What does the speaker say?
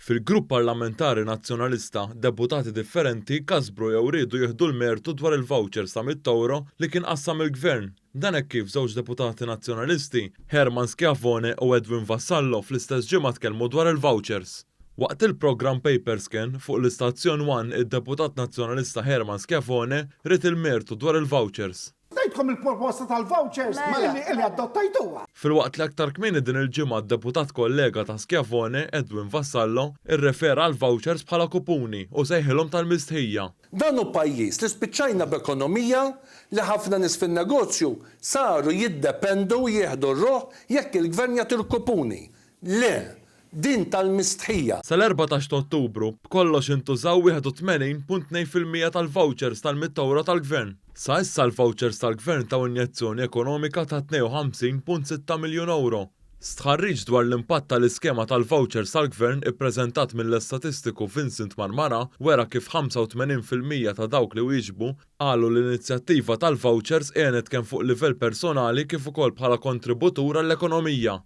Fil-Grupp Parlamentari Nazzjonalista, deputati differenti kasbru jew riedu jieħdu l-mertu dwar il-vouchers ta' €100 li kien qassam il-Gvern. Dan hekk kif żewġ deputati Nazzjonalisti, Hermann Schiavone u Edwin Vassallo fl-istess ġimgħa tkellmu dwar il-vouchers. Waqt il-programm Paperscan fuq l-istazzjon One id-deputat Nazzjonalista Hermann Schiavone ried il-mertu dwar il-vouchers. Tajtkom il-proposta tal-vouchers illi adottajtuha. Filwaqt li aktar kmieni din il-ġimgħa d-deputat kollega ta' Schiavone, Edwin Vassallo, irrefera għall-vouchers bħala kupuni u sejħilhom tal-mistħija. Dan hu pajjiż li spiċċajna b'ekonomija li ħafna nies fin-negozju saru jiddependu u jieħdu r-ruħ jekk il-Gvern jagħti l-kupuni. Le! Din tal-mistħija. Sal-14 ta' Ottubru, b'kollox intużaw 81.2% tal-vouchers tal-€100 tal-Gvern. Sa issa l-vouchers tal-Gvern taw injezzjoni ekonomika ta' €52.6 miljun. Stħarriġ dwar l-impatt tal-iskema tal-vouchers tal-Gvern ippreżentat mill-estatistiku Vincent Marmara wera kif 85% ta' dawk li wieġbu qalu li l-inizjattiva tal-vouchers għenet kemm fuq livell personali kif ukoll bħala kontributur għall-ekonomija.